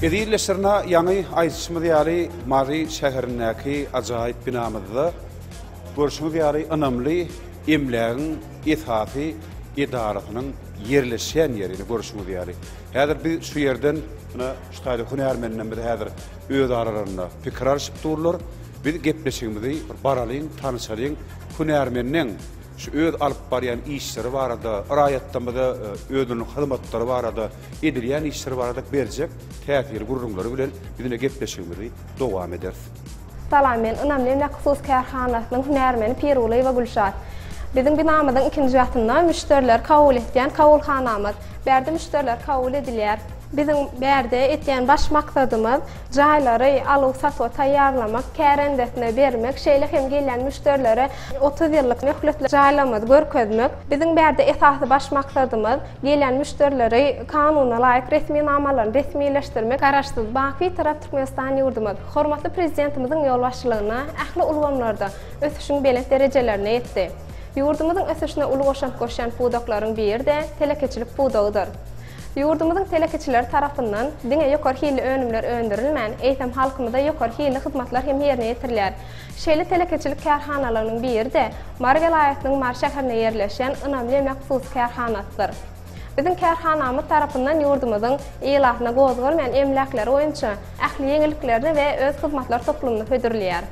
Eziz ildeşlerine ýaňy aýdyşymyz ýaly Mary şäherindäki ajaýyp binamyzda görşüňiz ýaly ynamly emlägiň esasy edarasynyň ýerleşýän ýeri ine görşüňiz ýaly. Häzir biz şu ýerden ine şu taýda hünärmenlerimiz häzir öz aralarynda pikir alyşyp durlar. Biz gepleşigimizi bir baralyň, tanyşalyň hünärmenleň şu öz alyp barýan işleri barada, raýatlarymyza özleriniň hyzmatlary barada, edilýän işleri barada berjek täsirli gürrüňleri bilen biz ine gepleşigimizi dowam ederis. Salam, men Ynamly emläk hususy kärhanasynyň hünärmeni Pirgulyýewa Gülşat. Biziň binamyzyň ikinji gatynda müşderileri kabul etýän kabulhanamyz. Bärde müşderiler kabul edilýär. Biziň bärde etýän baş maksadymyz jaýlary aluw-satuwa taýýarlamak, kärendesine bermek, şeýle hem gelýän müşderilere 30 ýyllyk möhletli jaýlarymyzy görkezmek. Biziň bärde esasy baş maksadymyz gelýän müşderileri kanuna laýyk resminamalaryny resmileşdirmek. Garaşsyz, baky Bitarap Türkmenistan ýurdumyz hormatly Prezidentimiziň ýolbaşçylygynda ähli ulgamlarda ösüşiň belent derejelerine ýetdi. Ýurdumyzyň ösüşine uly goşant goşýan pudaklaryň biri-de telekeçilik pudagydyr. Ýurdumyzyň telekeçileri tarapyndan diňe ýokary hilli önümler öndürilmän, eýsem halkymyza ýokary hilli hyzmatlar hem ýerine ýetirilýär. Şeýle telekeçilik kärhanalarynyň biri-de Mary welaýatynyň Mary şäherinde ýerleşýän Ynamly emläk hususy kärhanasydyr. Biziň kärhanamyz tarapyndan ýurdumyzyň ilatyna gozgalmaýan emläkleri boýunça ähli ýeňilliklerini we öz hyzmatlar toplumyny hödürleýär.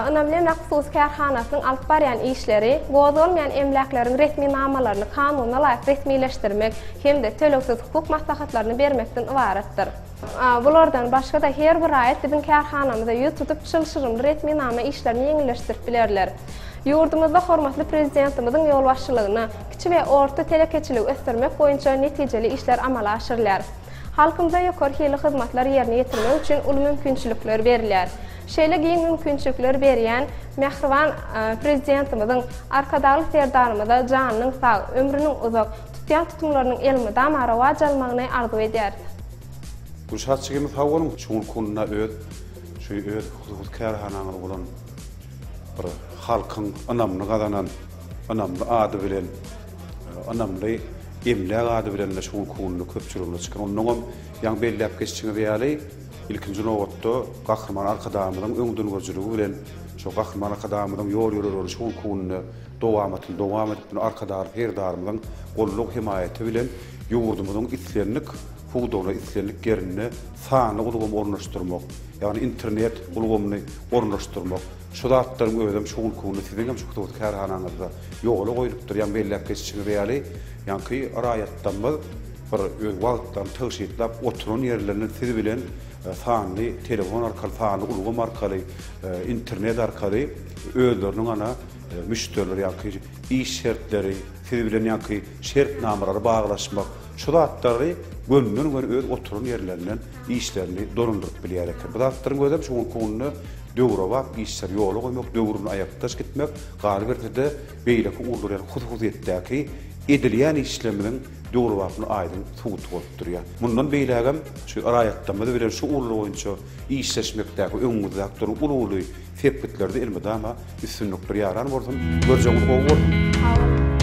Ynamly emläk hususy kärhanasynyň alyp barýan işleri gozgalmaýan emläkleriň resminamalaryny kanuna laýyk resmileşdirmek hem-de tölegsiz hukuk maslahatlaryny bermekden ybaratdyr. Bulardan başga-da her bir raýat biziň kärhanamyza ýüz tutup çylşyrymly resminama işlerini ýeňilleşdirip bilerler. Ýurdumyzda hormatly Prezidentimiziň ýolbaşçylygynda kiçi we orta telekeçiligi ösdürmek boýunça netijeli işler amala aşyrylýar. Halkymyza ýokary hilli hyzmatlar ýerine ýetirmek üçin uly mümkinçilikler berilýär. Şeýle giň mümkinçilikleri berýän mähriban Prezidentimiziň, Arkadagly Serdarymyza janynyň sag, ömrüniň uzak, tutýan tutumlarynyň elmydama rowaç almagyny arzuw edýäris. Gülşat jigimiz sag boluň şu günki günde öz şu öz hususy kärhanaňyz bolan bir halkyň ynamyny gazanan ynamly ady bilen ynamly emläk ady bilen şu günki günde köpçüligine çykan onnoňam ýaňy belläp geçişiňiz ýaly Ilkinji nobatda, Gahryman Arkadagymyzyň öňdengörüjiligi bilen şu Gahryman Arkadagymyzyň ýol-ýörelgelerini şu günki günde dowamatyny dowam edip, muny Arkadagly Serdarymyzyň goldaw-hemaýaty bilen ýurdumyzyň islendik pudagyna, islendik ýerinde sanly ulgamy ornaşdyrmak, ýagny internet ulgamyny ornaşdyrmak, şu zatlaryň özem şu günki günde siziň hem şu hususy kärhanaňyzda ýola goýlupdyr. Ýaňy belläp geçişiňiz ýaly, ýaňky raýatlarymyz Bir öz wagtlaryny tygşytlap oturan ýerlerinden siz bilen sanly telefon arkaly, sanly ulgam arkaly, internet arkaly özleriniň ana müşderiler ýaňky iş şertleri, siz bilen ýaňky şertnamalary baglaşmak, şu zatlary gönden-göni öz oturan ýerlerinden işlerini dolandyryp bilýär eken. Bu zatlaryň özem şu günki günde döwrebap işleri ýola goýmak, döwrüne aýakdaş gitmek, galyberse-de beýleki ugurlar ýaly hususyýetdäki edilýän işlerimiziň döwrebaplygyny aýdyň subuty bolup durýar. Mundan beýlägem şu raýatlarymyz bilen şu ugurlar boýunça işleşmekdäki öňüňizdäki duran uly-uly sepgitlerde elmydama üstünlikler ýaran bolsun! Görjegiňiz gowy bolsun! Sag boluň!